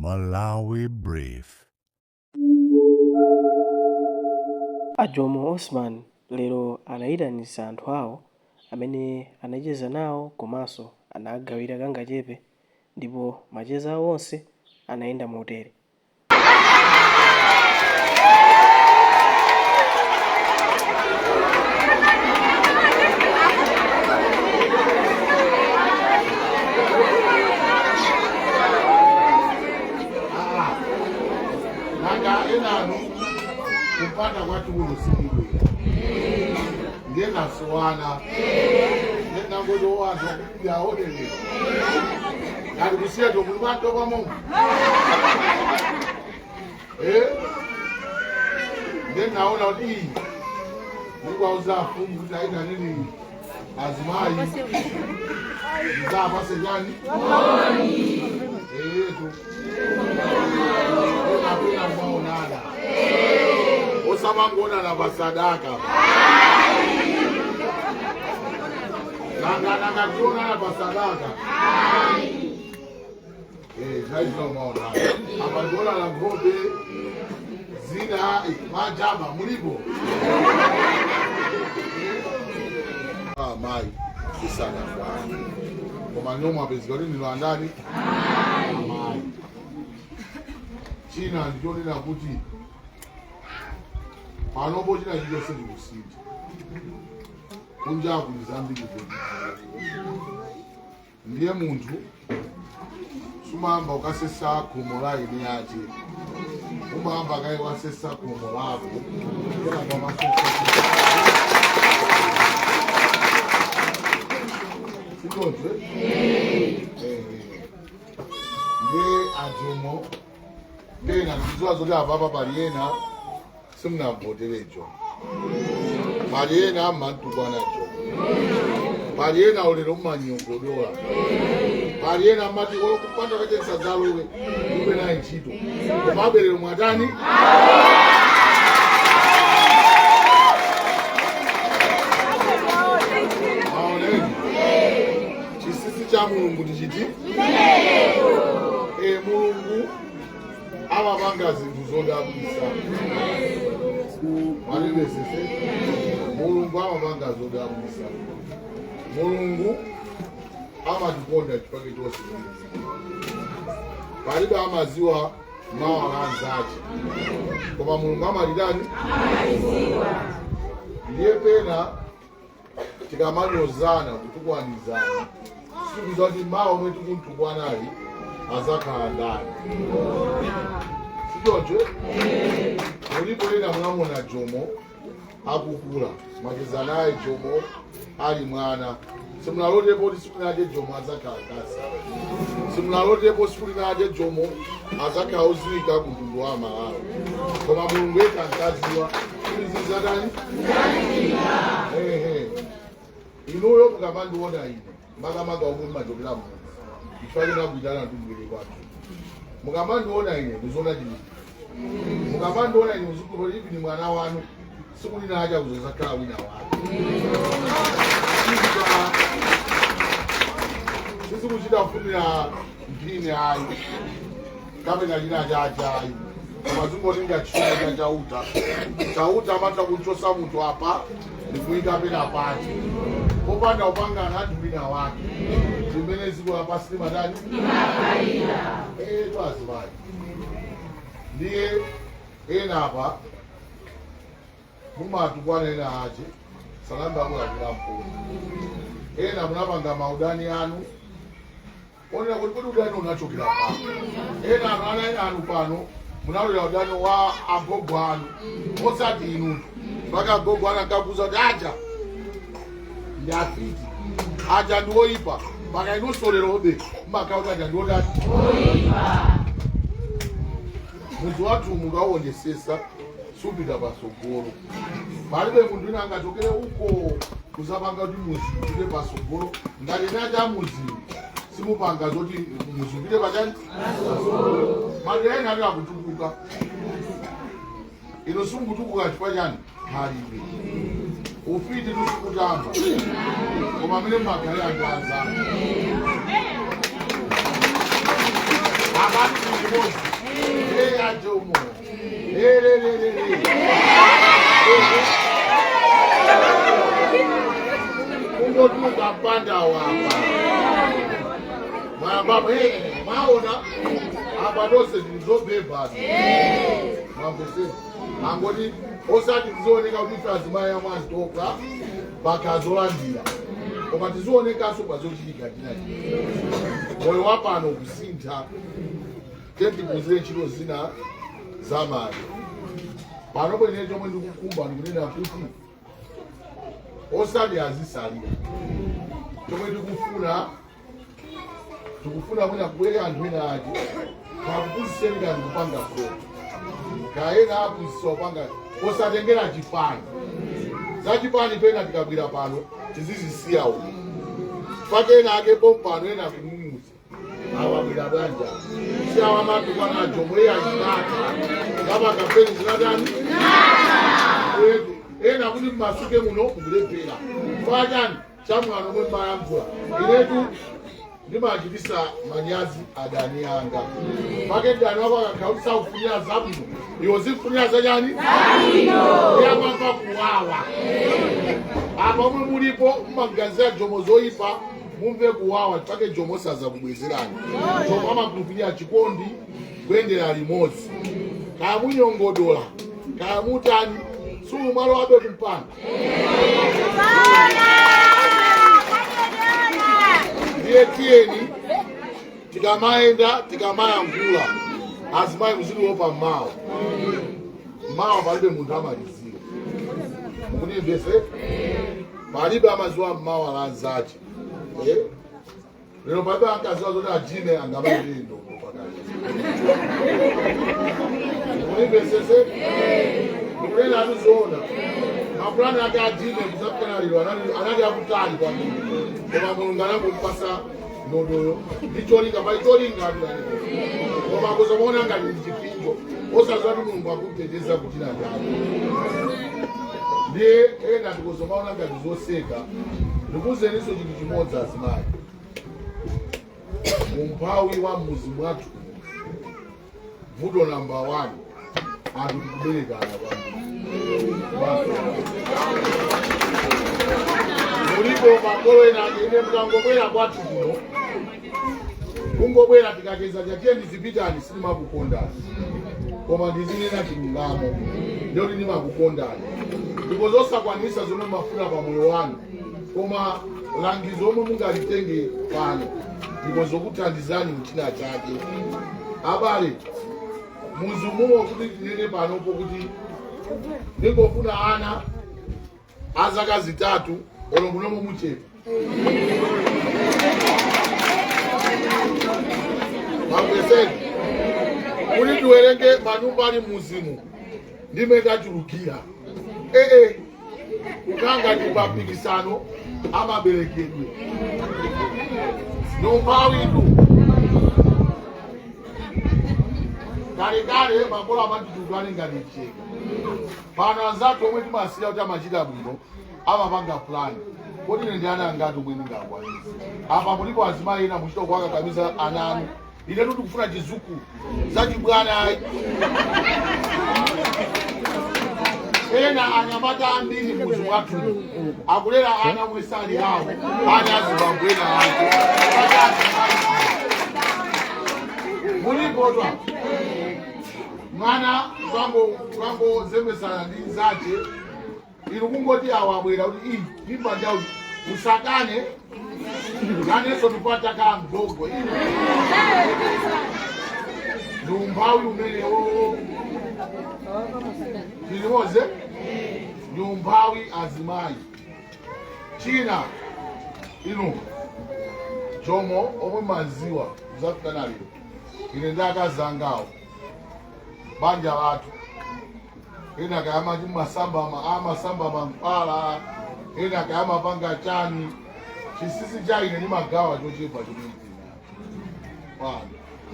Malawi Brief. A Jomo Osman lero anayitanitsa anthu awo amene anacheza nawo komanso anagawira kangachepe ndipo macheza awo onse anayenda motere. Nanga enanu kupata kwathu kuno simubwera, ndiye nasowana nangoti owanza yaonelera ngati kusiya tomuli matopa momwe. Ndiye naona kuti iyi ndikwauza afumu kuti aita nini azimayi ndizapase chani etu enapena kumaonana osamangoonana pasadaka nanga nanga tionana pasadaka. Zvaizva maonana apa ndionana nkhope zina majaba mulipo amayi isanakwana koma nomwe apezeka kuti ndino andani amayi. China ndichonena kuti panopo china chilichonse chikusintha, kunjaku ndi zambiri zochitika, ndiye munthu sumayamba ukasesa khomo la ine yache, umayamba kaye wasesa khomo lako kenaka masesa sichoncho. Ndiye ajomo pena ndiziwa zoti apapa pali ena simunavoterejo, pali ena mmantukwana jo, pali ena ulero mmanyogodola, pali ena mmati olo kupanda kachesa zalowe ube naye ntchito, komabe lero mwatani? Maoneni chinsinsi cha Mulungu tichiti. Mulungu amapanga zinthu zodabwisa, mwandimvesese. Mulungu amapanga zodabwisa, Mulungu amatikonda chifukwa chonse palibe amaziwa mawa la anzache, koma Mulungu amatitani. Ndiye pena tikamanyozana kutukwanizana sikuza kuti mawa omwe tikuntukwanali azakhala ndani, sichoncho? Mulipo ena munamona Jomo akukula, mwacheza naye Jomo ali mwana, simunalotepo kuti siku linaje Jomo azakhala kasa, simunalotepo siku linaje Jomo azakhala oziwika ku mtundu wa Malawi, koma Mulungu yekha nkaziwa kuti zizatani. Ehe, inuyo mukamandiona ine makamaka omwe mmachokera mudzi, chifukwa chinakuitana tubwere kwathu, mukamandiona ine muziona chilili, mukamandiona ine muzikulu ivi ni mwana wanu, siku linaja kuzozakhala wina wake. Sisikuchita kufunira mphini ayi kapena china chacha ayi, koma zingotenga chisomo cha Chauta. Chauta amatha kuchosa munthu apa ndikuyika pena pake popanda kupangana anthu wina wake, zimene ziko lapasi limatani twazimayi. Ndiye ena apa mumatukwana ena ache salamba akulakwira mponi, ena munapanga maudani anu onera kuti kodi udani unachokera pano. Ena anu ana ena anu pano munalolera udani wa agogo anu osati inutu, mpaka agogo anu ankakuza kuti aja ndi afiti, aja ndi oyipa, mpaka inunso lerobe mmakhala kuti aja ndi otani. Mudzi wathu mukawuonesesa supita pasogolo, palibe munthu wina angachokere uko kuzapanga kuti muzi upite pasogolo ngati nacha muzi simupanga zoti muzi upite pachani. Madera ena ali akutukuka, ino simukutukuka chifukwa chani? Khalibe ufiti tusikutamba, koma amene mmakhale anthu anzanu. Abantu limodzi. Hey ajomo. Hey le le le le. Kungotuka mpanda wapa. Mwayambapo hey maona apa tonse tizobhebha. Mwamvesera. Angoti osati tizioneka kuti ife azimayi amwantoka pakazolandira. Koma tizionekanso pazochitika chinachi. Moyo wapano kusintha. Tetiphunzire ntchito zina zamali. Panopo ine chomwe ndikukumba ndikunena kuti osati azisalira. Chomwe tikufuna mwina kubwera anthu ena ake kakuphunzitseni kani kupanga sopo kaena aphunzitsa kupanga osatengera chipani za chipani pena tikabwera pano tizizisiya uko pake ena ake pompano ena kumumuza awabwera bwanja si awa matukwana ajomo iye azinatha ngapa kampeni zinatani Wetu ena kuti mmasuke muno mukulephera fachani chamwano mwe mmayankhula inetu ndimachitisa manyazi adani anga pake mdani wako akakhala kuti sakufunira zabwino iwo zikufunira zachani iye amamva kuwawa apa omwe mulipo mmaganizira jomo zoyipa mumve kuwawa pake jomo sazakubwezerani. Jomo amakhulupirira chikondi kuyendera limodzi kaya munyongodola kaya mutani sumumalo abe kumpanda ndiye tiyeni tikamayenda tikamayankhula azimayi muziliopa mmawa mmawa palibe munthu amaliziwa mukunimvese palibe amaziwa mmawa la anzace. Eh? Lero palibe ankaziwa zoti ajime angamayende ndogo pakati mukunimvesese ndikunena atizoona mapulani ake ajime kuzafika lero anali akutali kwambiri koma Mulungu anangompasa ndodoyo ndi cholinga pali cholinga atu koma kuzomaona ngati ndi chipinjo osaziwa kuti Mulungu akuteteza kuchina chake ndiye ena tikuzomaona ngati zoseka. Ndikuzeninso chinthu chimodzi azimayi mumphawi wa mmuzi mwathu vuto namba 1 anthu tikuberekana kwambiri mulipo makolo ena ake ine mukangobwera kwathu kuno kungobwera tikacheza chatiye ndizipitani sindimakukondani koma ndizinena chilungamo ndiyoti ndimakukondani ndipo zosakwanisa zomwe mafuna pa moyo wanu koma langizo omwe mungalitenge pano ndipo zokuthandizani mchina chake abale muzumuwo kuti tinene panopo kuti ndingofuna ana azaka 3 olo munomo muchepa mapesenti kuti tiwerenge manyumba ali muzimu ndime tachulukira ee kukanga ndi mapikisano amaberekedwe nomphawitu kalekale makolo amatitukani ngati mcheka pano anzathu omwe timasiya kuti amachita bwino amapanga plani kodi ine ndi ana angati omwe ndingakwanise apa mulipo azimayi ena muchita kuwakakamiza ana anu ine tikufuna chizukulu zachibwana ayi ena anyamata ambiri muzi mwathu akulera ana omwe sali awo ana azibambo ena ake mulipo twa mwana zangozembesana ndi zache inu kungoti awo abwera kuti iyi mimba ndau usakane nanenso ndipataka mdogo inu ndi umphawi umenewo tilimoze ndi umphawi azimayi china inu jomo omwe maziwa kuzafika nalero ine ndi akazangawo banja lathu ena kayamati amasamba mankhwala ena kayamapanga chani chisisi cha ine ndimagawa chochepa chomwe pano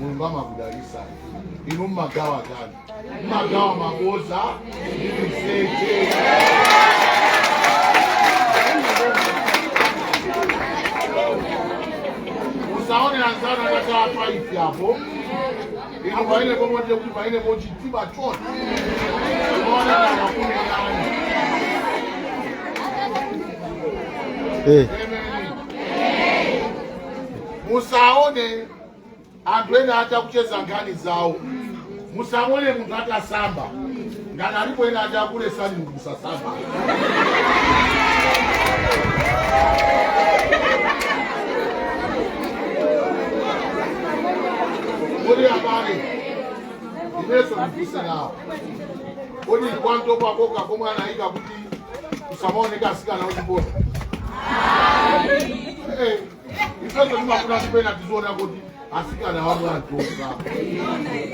Mulungu amakudalisani inu mmagawa chani mmagawa maboza ndi miseche usaone anzanu atakhala 5 apo Ino paine pomwe kuti paine pochitima chonse. Ona nakunenani. Amen. Musaone anthu ena atakucheza nkhani zawo, musaone munthu atasamba. Ngati alipo ena atakulesani munthu kusasamba. Kodi abale, inenso ndifuse nawo, kodi kwantopa koka komwe anayika kuti kusamaoneka asikana ochipota? Ifeso timafuna kupena tiziona kuti asikana wamwantopa,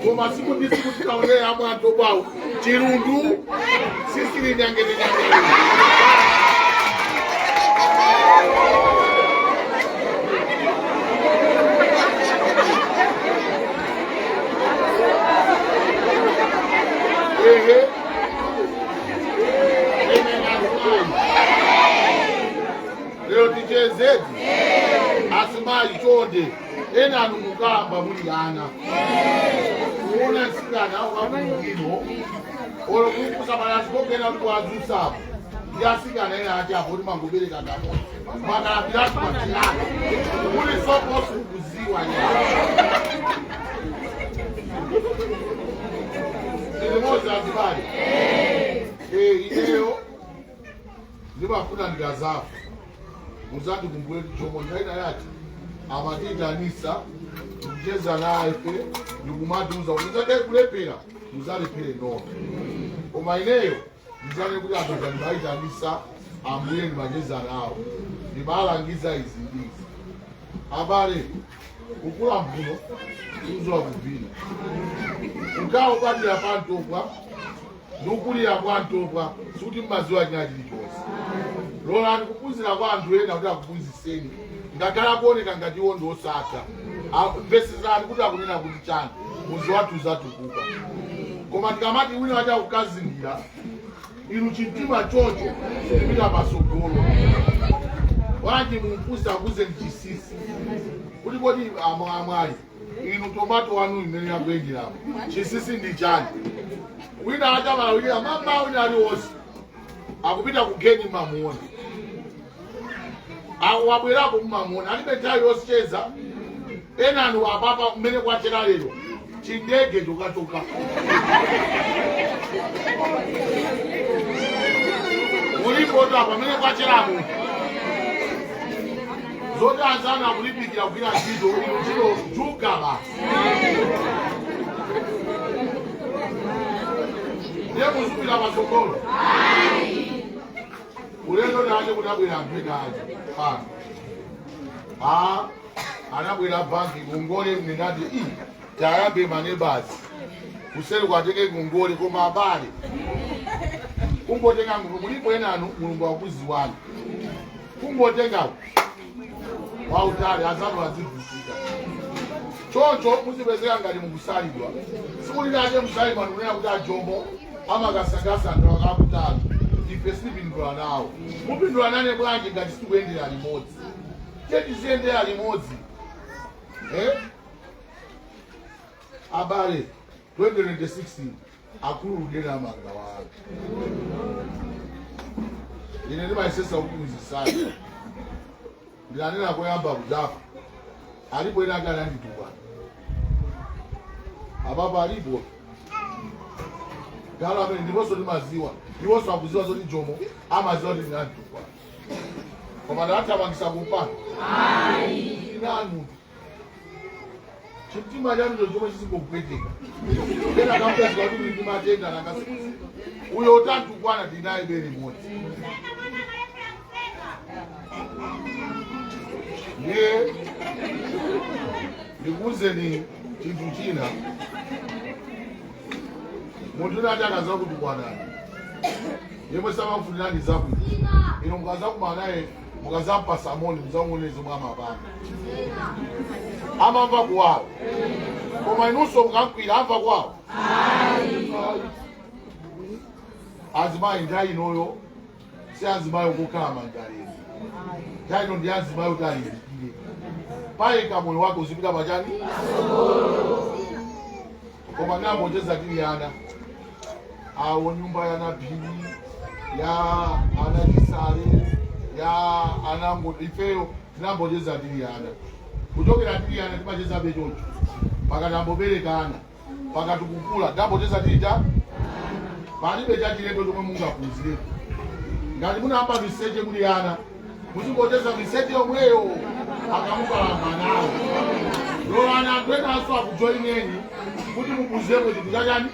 koma siku ndi siku tikaonera amwantopawo chirundu sisili nyangere nyangere. Ehe. Amen, azimayi. Lero tichezedi. Azimayi, chonde, ena anu mukamba muli ana kuona msikana wabwino olo kukusamala sikogena kuti kwazusapo ndi asikana ena ati apo kuti mangobereka kamodzi makalapiratu patirano muli soposi kukuziwa nya ilimodzi. Azibale, ineyo ndimafuna ndikazafa muzandikumbule Jomo nthawi yati amatiitanisa ndikucheza naye ndikumatiuza kuti muzadai kulepera, muzalepere nokha, koma ineyo ndizane kuti anthu aja ndimayitanisa ambuye, ndimacheza nawo, ndimalangiza izi ndizi. Abale, kukula mphuno kuzowa kuvina ukawo badira pantopwa ndikukulira kwa ntopwa, sikuti mmaziwa china chilichonse. Lolani kuphunzira kwa anthu ena kuti akuphunzitseni, ngakhale akuoneka ngati iwo ndi osatha. Mvesesani kuti akunena kuti chani, muzi wathu uzatukuka. Koma tikamati wina wacha akukazingira inu chimtima chocho sitipita pasogolo. Wanji mumfunsa akuze mchisisi kuti kodi amwali inu tomato wanu imene yakuyenderamo chisisi ndi chani? Wina atamalawirira mama wina aliwonse akupita kugeni mamuona, wabwerako mumamuona, alibe nthawi yosicheza. Enanu apapa mmene kwachera lero chindege chokachoka mulipoto apa pamene kwacheramu zoti anzanu akulipikira kugwira ntchito, inu ntchito juga basi. Ndiye muzupita patsogolo ulendo nache kunabwera anthu ena aja pano a anabwera banki ngongole, ndinati i tayambe manebazi kuseri kwateke ngongole. Koma abale, kungotenga ngongole, mulipo enanu Mulungu akuziwani, kungotenga wautali azanu azivutika choncho muzipezeka ngati mukusalidwa. Siku linache musalidwa ndikunena kuti aJomo amakasakasa anthu akutali, ife sitipindula nawo. Mupindula nane bwanji ngati sitikuyendera limodzi? Tiye tiziyendera limodzi, eh? Abale, 2026 akhululukeni amanga wanu. Ine ndimayesesa kuphunzitsani. Ndinanena koyamba kujapo, alipo ena ake ananditukwana apapo, alipo galo amene ndiponso ndimaziwa, iwonso akuziwa zoti Jomo amaziwa kuti ndinanditukwana, koma ndathamangisa kumpando inanu. Chimtima chanucho chomwe chizingopweteka ena kamupezeka kuti ndi matenda nangasikuzi uyo utantukwana tinaye bere limodzi. Ndiye ndikuwuzeni chinthu china, munthu unati akaza kutukwanani yemwe samakufunirani zabwino, ino mukazakumana naye, mukazampasa moni, muzamuone zomwe amapanga, amamva kuwawa. Koma inunso mukamkwira amva kuwawa. Azimayi, nthawi inoyo si azimayi okukhala manjaleni. Nthawi ino ndi azimayi kuti alimbikire payeka, moyo wake uzipita pachani. Koma nambocheza tili ana awo, nyumba ya naphiri ya ana chisale ya anango, ifeyo tinambocheza tili ana. Kuchokera tili ana timachezabe chocho pakati amboberekana, pakati kukula tambocheza tili cha palibe chachilendo chomwe mungaphunzirepo. Ngati munayamba miseche muli ana, muzingocheza miseche yomweyo akamukalamba nawo. Lolani anthu enanso akujoineni kuti mubuzemo chinthu chachani.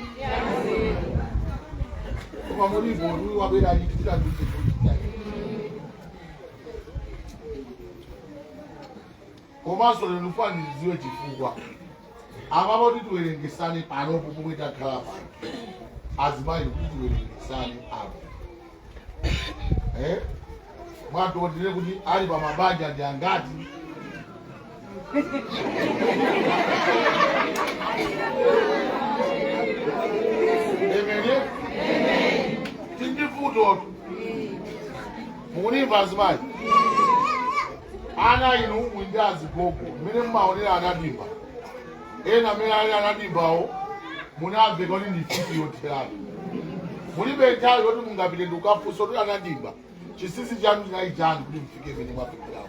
Koma mulipo ndi wabwera chitira ndicho. Komanso lero ndifuna ndidziwe chifukwa apapo kuti tiwerengesane panopo pomwe takhala pano, azimayi, kuti tiwerengesane apo, eh? Mwatotire kuti ali pa mabanja ndi angati? Amen. Tindivutotu mukunimva azimayi, ana inu muli ndi azigogo mmene mumaonera anadimba ena amene ali anadimbawo, munamveka kuti ndi fiti yotheratu. Mulibe nthawi yoti mungapite ndikukafunsa kuti anadimba chinsinsi chanu chinali chani kuti mfike mene mwafikirapo.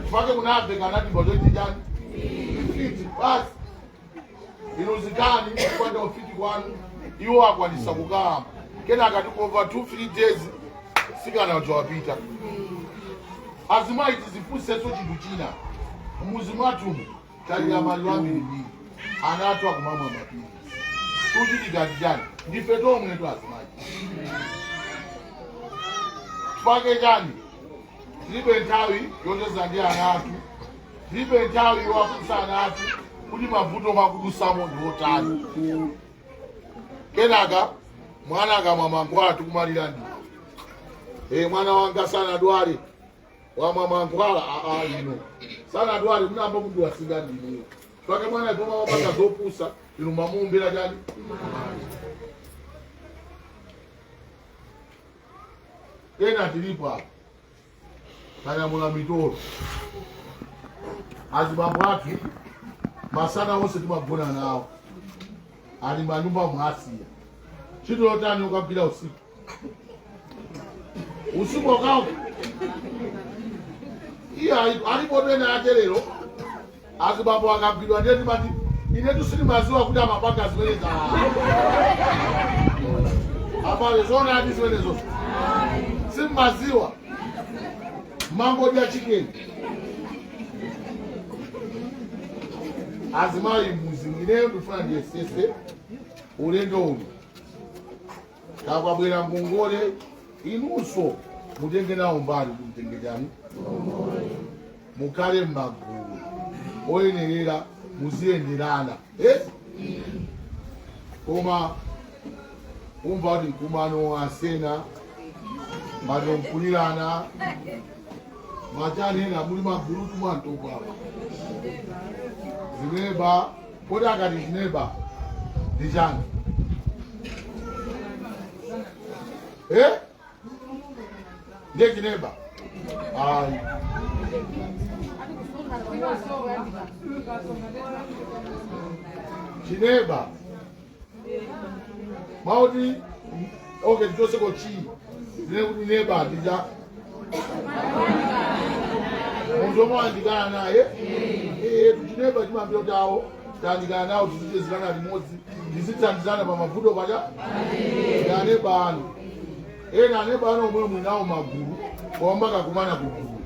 Chifukwa munamveka anadimba choti chani, fiti basi. Inu zikani kupanda ufiti kwanu, iwo akwanisa kukalamba, kenaka tikova 2 3 days sikana wapita. Azimayi, tizifunsenso chinthu china. Mmuzi mwathumu talira maliro ambirimbiri, ana athu akumamwa mapilisi. Tuchitika ndi chani? Ndife tomwe tu azimayi. Chifukwa chani? Tilibe nthawi yocheza ndi ana athu, tilibe nthawi yowafunsa ana athu kuti mavuto makudusamo ndi otani. Kenaka mwana akamwa mankhwala tikumalira ndi e, mwana wanga sanadwale, wamwa mankhwala. Aa, ino sanadwale, munamba mudiwasinga ndinuyo pake mwana ipoma wapanga zopusa, inu mamuumbira chani? Ena tilipo apa tanyamula mitolo, azibambo athu masana onse timagona nawo, ali manyumba mwasiya. Ntchito yotani ukagwira usiku, usiku wakawo? Iye alipo ena ake lero azibambo akagwidwa ndiye timati ine tusilimaziwa kuti amapanga zimenezi. Abale, zoonadi zimenezo simmaziwa, mangodya chicken. Azimayi muzi, ineyo ndifuna ndiyesese ulendo uno, kakwabwera ngongole, inunso mutenge nawo mbali kuti mutenge chani, mukhale m'magulu oyenerera, muziyenderana, eh? Koma umva kuti mkumano asena matonkulirana machanena muli magulu tumwantopa zineba. Kodi akati zineba ndi chani, eh? Ndiye chineba ayi. Chineba mauti, okay, tichoseko chi ndine kuti neba ndija munthu omwe wandikana naye. Eh, tuchineba chimambira kuti awo tayandikana nawo, tizichezerana limodzi, tizithandizana pa mavuto paja ndi aneba anu. Ena aneba anu omwe mwinawo magulu koma kakumana kugulu.